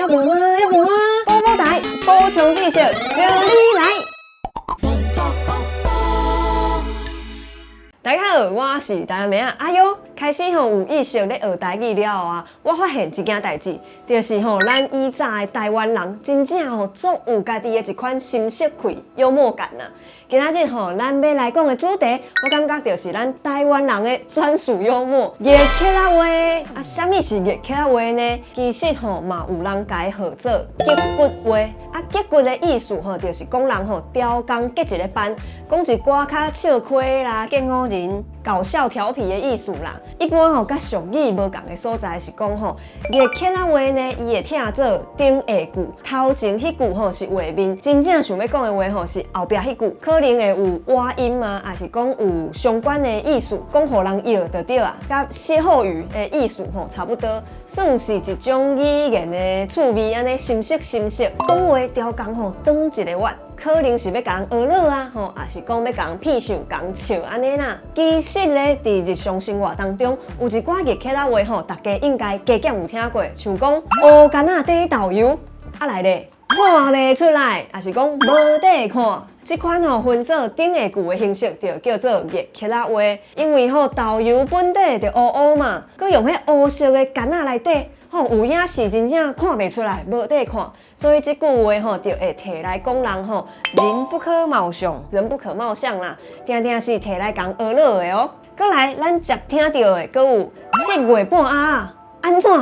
猶無嗎？猶無嗎？寶寶台補充知識，就你來。大家好，我是台南妹仔阿優。開始吼有意識咧學台語了後啊，我發現一件代誌，就是吼咱以早的台灣人真正吼足有家己的一款心色氣幽默感啊。今仔日吼咱欲來講的主題，我感覺就是咱台灣人的專屬幽默——逆曲仔話。啊，啥物是逆曲仔話呢？其實吼嘛有人共伊號做結骨話。啊，結骨的意思吼，就是講人吼刁工結一个班，講一寡較笑詼啦、見烏人、搞笑調皮的意思啦。一般吼佮俗語無仝的所在是講吼，逆曲仔話呢，伊會聽做頂下句，頭前彼句吼是畫面，真正想欲講的話吼是後壁彼句，可能會有倚音啊，抑是講有相關的意思，講予人笑就對啊，佮歇後語的意思吼差不多，算是一種語言的趣味，按呢心色心色，講話刁工吼轉一个彎。可能是欲共人呵咾啊，吼，抑是講欲共人騙笑、共人笑按呢啦。其實咧，佇日常生活當中，有一寡逆曲仔話吼，大家應該加減有聽過，像講烏竿仔底豆油，啊來咧，看袂出來，抑是講無得看。這款吼分做頂下句的形式，就叫做逆曲仔話。因為吼豆油本底就烏烏嘛，閣用彼烏色的竿仔來底。吼，有影是真正看袂出來，無得看，所以這句話吼就會提來講人吼，人不可貌相，人不可貌相啦，定定是提來共呵咾的哦。閣來，咱常聽著的，閣有七月半鴨仔，按怎？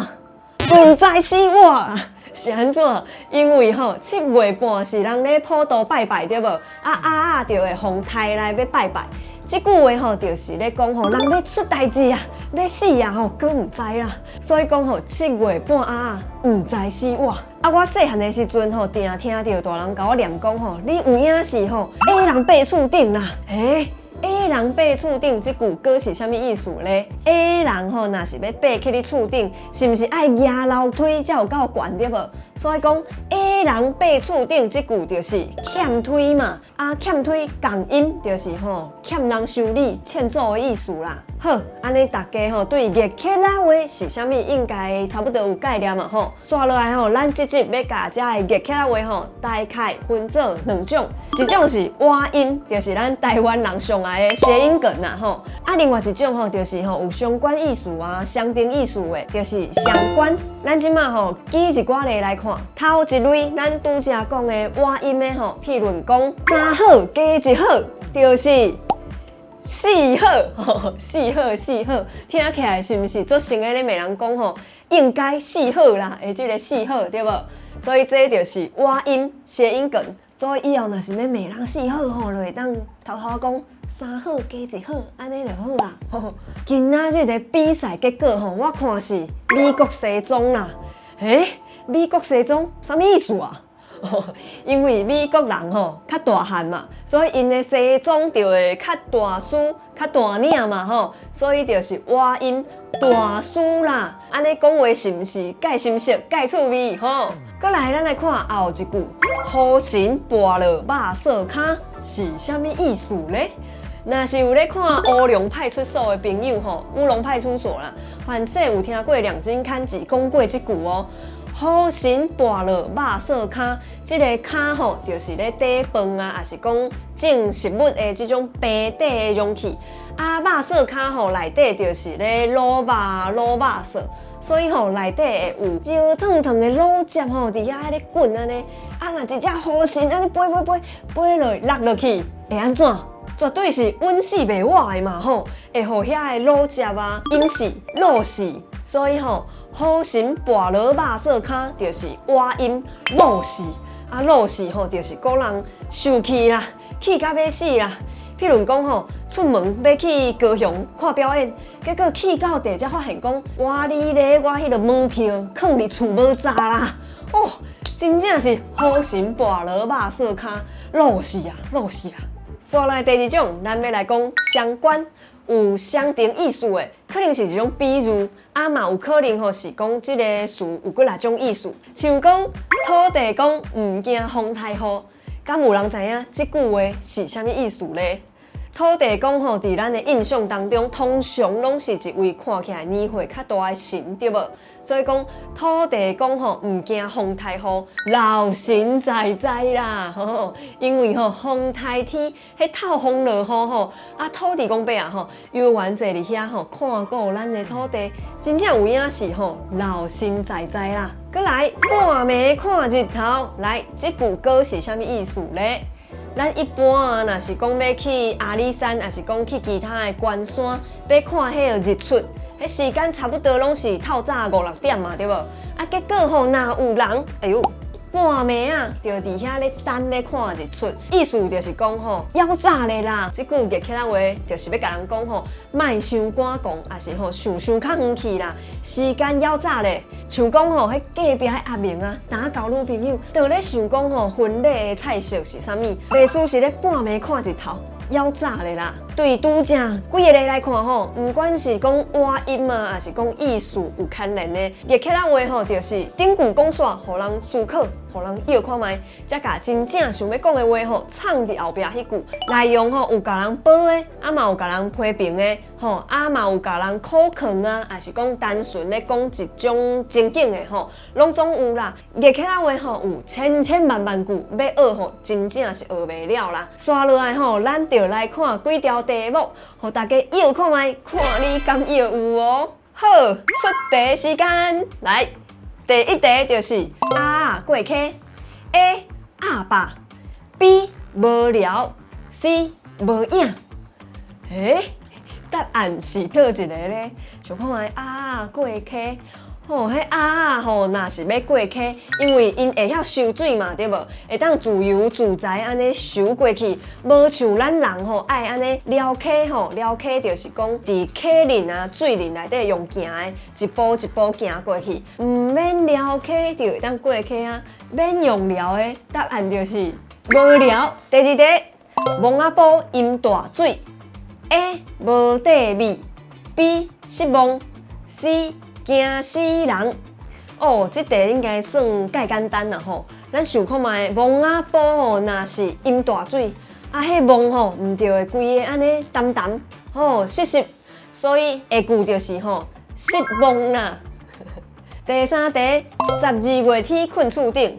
毋知死活是按怎？因為吼七月半是人咧普渡拜拜對無？啊鴨仔就會予刣來欲拜拜。這句話吼，就是咧講吼，人欲出代誌啊，欲死啊吼，閣毋知啦。所以講吼，七月半鴨仔，毋知死活。啊，我細漢的時陣吼，定聽著大人共我念講吼，你有影是吼，矮人爬厝頂啦。欸，矮人爬厝頂這句閣是啥物意思咧？矮人吼，若是欲爬去你厝頂，是毋是愛夯樓梯才有夠懸對無？所以講矮人爬厝頂這句就是欠推嘛。啊，欠推仝音就是吼欠人修理、欠揍的意思啦。好，按呢大家吼對逆曲仔話是啥物，應該差不多有概念嘛吼。紲落來吼，咱這集欲共這个逆曲仔話吼，大概分做兩種，一種是倚音，就是咱台灣人上愛的諧音梗啦吼。啊，另外一種吼，就是吼有相關意思啊、相仝意思的，就是雙關。咱這馬吼舉一寡例來看，頭一類咱拄才講的倚音的吼，譬如講三好加一好，就是四好，四好四好，聽起來是毋是足像咧罵人講吼？應該四好啦，的這个四好對無？所以這就是倚音諧音梗。所以以後若是欲罵人四好吼，就會當偷偷講三好加一好，按呢就好啊。今仔日的比賽結果吼，我看是美國西裝啦。欸，美國西裝啥物意思啊？因為美國人吼較大漢嘛，所以𪜶的西裝就會較大絲、較大領嘛吼，所以就是倚音大師啦。按呢講話是毋是蓋心色、蓋趣味吼？閣來，咱來看後一句：雨神跋落肉索跤是啥物意思咧？若是有咧看烏龍派出所的朋友吼，烏龍派出所啦，凡勢有聽過兩津勘吉講過這句哦。雨神跋落肉索跤，這个跤吼，就是咧底飯啊，抑是講種食物的這種平底的容器。啊，肉索跤吼內底就是咧滷肉滷肉索，所以吼內底會有熱燙燙的滷汁吼，佇遐咧滾按呢。啊，若一隻雨神按呢飛飛飛飛落落落去，會按怎？絕對是穩死袂活的嘛吼，會予遐个滷汁啊淹死、滷死，所以吼，雨神跋落肉索跤，就是倚音滷死啊，滷死吼，就是講人受氣啦，氣甲欲死啦。譬如講吼，出門欲去高雄看表演，結果去到地才發現講，哇哩咧，我彼个門票囥佇厝無紮啦，哦，真正是雨神跋落肉索跤，滷死啊，滷死啊！紲來第二種，咱欲來講雙關，有相仝意思的，可能是一種比喻，啊嘛有可能吼是講這个詞有幾若種意思，像講土地公毋驚風颱雨，敢有人知影這句話是啥物意思咧？土地公吼，佇咱的印象當中，通常攏是一位看起來年歲較大的神，對無？所以講土地公吼，毋驚風颱雨，老神在在啦，吼！因為吼風颱天，彼透風落雨吼，啊土地公伯啊吼，猶原坐佇遐吼，看顧咱的土地，真正有影是吼老神在在啦。閣來半暝看日頭，來這句歌是啥物意思咧？咱一般啊，若是講欲去阿里山，抑是講去其他的懸山，欲看彼个日出，彼時間差不多攏是透早五六點嘛，對無？啊，結果吼，若有人，哎喲，半暝啊，就佇遐咧等咧看日出，意思就是講吼，猶早咧啦。這句逆起來話，就是欲共人講吼，莫傷趕狂，抑是吼想傷較遠去啦，時間猶早咧。像講吼，彼隔壁彼阿明啊，當交女朋友，就咧想講吼，婚禮的菜色是啥物，袂輸是咧半暝看日頭，猶早咧啦。對拄才幾个例來看吼，毋管是講倚音啊，抑是講意思有牽連的，逆起來話吼，就是頂句講煞，予人思考，予人臆看覓，才共真正想欲講的話吼，藏佇後壁彼句內容吼，有共人褒的，啊嘛有共人批評的，吼啊嘛有共人苦勸啊，抑是講單純咧講一種情景的吼，攏總有啦。逆起來話吼，有千千萬萬句欲學吼，真正是學袂了啦。紲落來吼，咱就來看幾條題目，予大家臆看覓，看你敢臆有無？好，出題時間來，第一題就是鴨仔過溪，A 鴨霸，B 無聊，C 無影。欸，答案是佗一個咧？想看覓鴨仔過溪，吼，彼鴨仔吼，若是欲過溪，因為𪜶會曉游水嘛，對無？會當自由自在按呢游過去，無像咱人吼愛按呢撩溪吼，撩溪就是講佇溪裡啊、水裡內底用行的，一步一步行過去，毋免撩溪就會當過溪啊，免用撩的，答案就是無聊。第二題，墓仔埔淹大水，A 無底米，B 失望，C 驚死人。哦，這題應該算蓋簡單啦吼。咱想看覓，墓仔埔吼，若是淹大水，啊，彼墓吼，毋就會規个按呢澹澹，吼濕濕，所以下句就是吼失望啦。第三題，12月天睏厝頂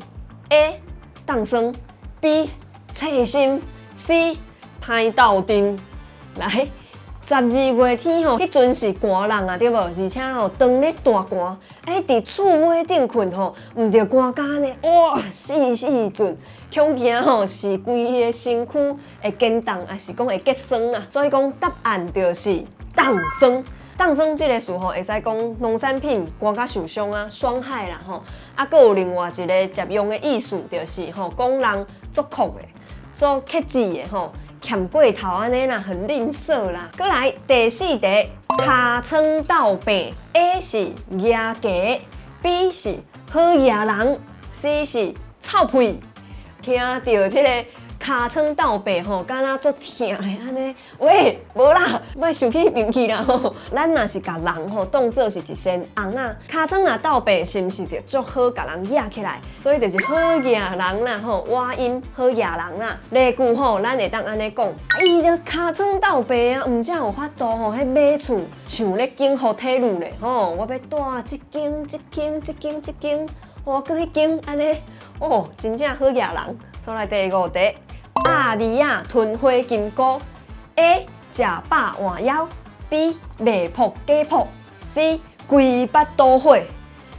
，A 凍霜，B 細心，C 歹鬥陣。來。12月天吼，彼陣是寒冷啊，對無？而且吼，當咧大寒，欸，佇厝尾頂睏吼，毋著寒甲按呢，哇，死死陣，恐驚吼是規个身軀會堅凍，抑是講會結霜啊。所以講答案就是凍霜。凍霜這个詞吼，會使講農產品寒甲受傷啊，霜害啦吼。啊，閣有另外一个捷用的意思，就是吼，講人足慀的、足克制的吼。欠過頭按呢啦，很吝嗇啦。閣來第四題，尻川鬥病，A 是蜈虼，B 是好野人，C 是臭屁。聽著這个尻川鬥病吼，敢若足疼的按呢？喂，無啦，莫想去彼邊去啦吼。咱若是共人吼當做是一身尪仔，尻川若鬥病，是毋是就足好共人攑起來？所以就是好額人啦吼，倚音好額人啦。例句吼，咱會當按呢講，伊著尻川鬥病啊，毋才有法度吼，彼買厝像咧揀予體路咧吼，我欲蹛這間、這間、這間、這間，哇，閣彼間按呢，哦，真正好額人。再來第五題。鴨米仔吞火金菇，A 食飽換枵，B 賣噗假噗，C 規腹肚火。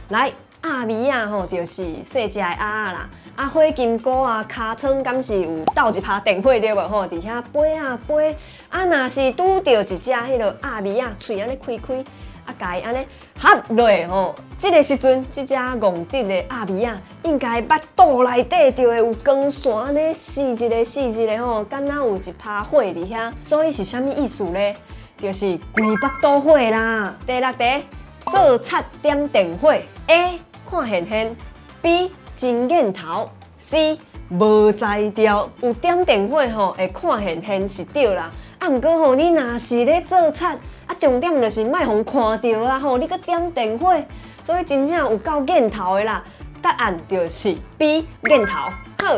來，鴨米仔吼，就是細隻的鴨仔啦。啊，火金菇啊，尻川敢是有鬥一拍電火對無吼？佇遐飛啊飛，啊，若是拄著一隻彼个鴨米仔，喙按呢開開。啊，共伊按呢合落吼，這个時陣，這隻戇直的鴨米仔應該腹肚內底就會有光線按呢四一个四一个吼，敢若有一趴火佇遐，所以是啥物意思咧？就是規腹肚火啦。第六題，做賊點電火，A 看現現，B 真癮頭，C 無才調。有點電火吼，會看現現是對啦。啊，毋過吼，你若是咧做賊，啊，重點就是莫予人看著啊吼，你閣點電火，所以真正有夠癮頭的啦。答案就是 B 癮頭。好，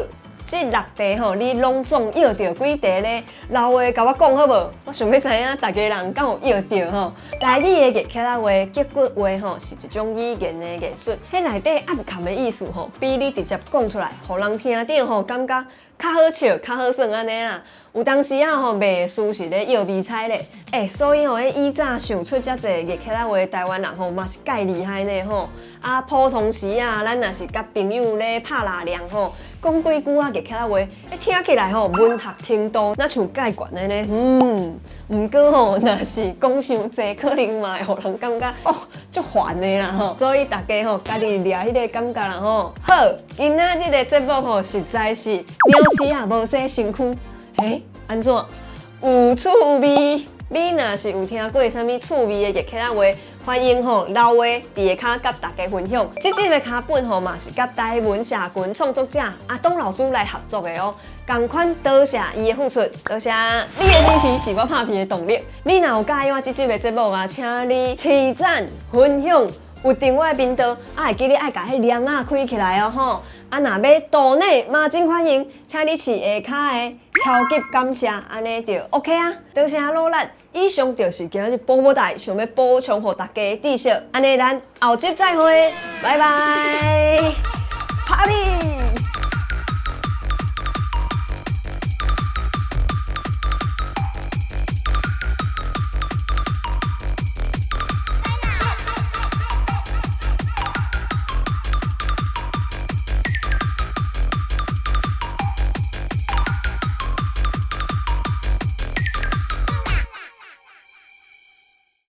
這六題吼，你攏總搖著幾題咧？留話共我講好無？我想欲知影逐家人敢有搖著吼。台語的月茄仔話、結骨話吼，是一種語言的藝術。彼內底暗含的意思吼，比你直接講出來，予人聽著吼，感覺較好笑、較好耍按呢啦。有當時仔吼，袂輸是咧搖迷彩咧。欸，所以吼，彼以早想出遮濟月茄仔話的台灣人吼，嘛是蓋厲害呢吼。啊，普通時啊，咱若是佮朋友咧拍拉涼吼，講幾句仔月茄仔話，欸，聽起來吼文學程度若像蓋懸的呢。毋過吼，若是講傷濟，可能嘛會予人感覺哦，足煩的啦吼。所以大家吼，家己掠彼个感覺啦吼。好，今仔日的節目吼，實在是鳥鼠仔無洗身軀。欸，按怎？有趣味？你若是有聽過啥物趣味的月茄仔話，歡迎吼留話佇下跤佮大家分享。這集的腳本吼嘛是佮台文社群創作者阿東老師來合作的哦。仝款多謝伊的付出，多謝你的支持是我拍片的動力。你若有佮意我這集的節目啊，請你揤讚分享，有訂我的頻道，啊會記得愛共彼鈴仔開起來哦吼。啊，若欲 donate 嘛真歡迎，請你飼下跤的超級感謝，按呢就 OK 啊。多謝努力，以上就是今仔日寶寶台想欲補充予大家的知識。按呢，咱後集再會，拜拜，Party。